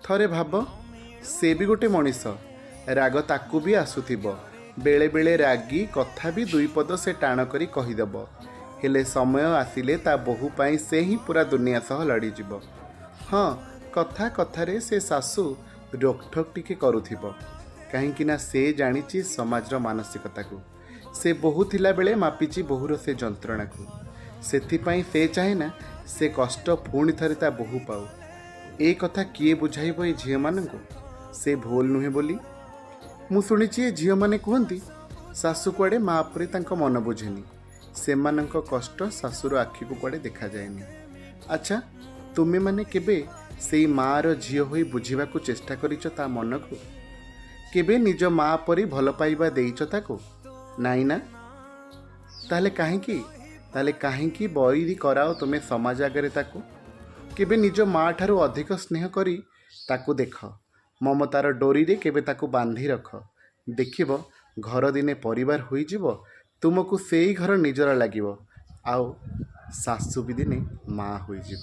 ଥରେ ଭାବ, ସେ ବି ଗୋଟେ ମଣିଷ। ରାଗ ତାକୁ ବି ଆସୁଥିବ। ବେଳେବେଳେ ରାଗି କଥା ବି ଦୁଇ ପଦ ସେ ଟାଣ କରି କହିଦେବ। ହେଲେ ସମୟ ଆସିଲେ ତା ବୋହୂ ପାଇଁ ସେ ହିଁ ପୁରା ଦୁନିଆ ସହ ଲଢ଼ିଯିବ। ହଁ, କଥା କଥାରେ ସେ ଶାଶୁ ରୋକଠୋକ୍ ଟିକେ କରୁଥିବ, କାହିଁକିନା ସେ ଜାଣିଛି ସମାଜର ମାନସିକତାକୁ। ସେ ବୋହୂ ଥିଲାବେଳେ ମାପିଛି ବୋହୂର ସେ ଯନ୍ତ୍ରଣାକୁ। ସେଥିପାଇଁ ସେ ଚାହେଁ ନା ସେ କଷ୍ଟ ପୁଣି ଥରେ ତା ବୋହୂ ପାଉ। ଏ କଥା କିଏ ବୁଝାଇବ ଏ ଝିଅମାନଙ୍କୁ, ସେ ଭୁଲ ନୁହେଁ ବୋଲି? ମୁଁ ଶୁଣିଛି ଏ ଝିଅମାନେ କୁହନ୍ତି, ଶାଶୁ କୁଆଡ଼େ ମା ପରି ତାଙ୍କ ମନ ବୁଝେନି, ସେମାନଙ୍କ କଷ୍ଟ ଶାଶୁର ଆଖିକୁ କୁଆଡ଼େ ଦେଖାଯାଏନି। ଆଚ୍ଛା, ତୁମେମାନେ କେବେ ସେଇ ମାଆର ଝିଅ ହୋଇ ବୁଝିବାକୁ ଚେଷ୍ଟା କରିଛ ତା ମନକୁ? କେବେ ନିଜ ମା ପରି ଭଲ ପାଇବା ଦେଇଛ ତାକୁ? ନାଇଁ ନା? ତାହେଲେ କାହିଁକି, ତାହେଲେ କାହିଁକି ବଇରି କରାଅ ତୁମେ ସମାଜ ଆଗରେ ତାକୁ? କେବେ ନିଜ ମା ଠାରୁ ଅଧିକ ସ୍ନେହ କରି ତାକୁ ଦେଖ। ମମତାର ଡୋରିରେ କେବେ ତାକୁ ବାନ୍ଧି ରଖ। ଦେଖିବ, ଘର ଦିନେ ପରିବାର ହୋଇଯିବ, ତୁମକୁ ସେଇ ଘର ନିଜର ଲାଗିବ, ଆଉ ଶାଶୁ ବି ଦିନେ ମା ହୋଇଯିବ।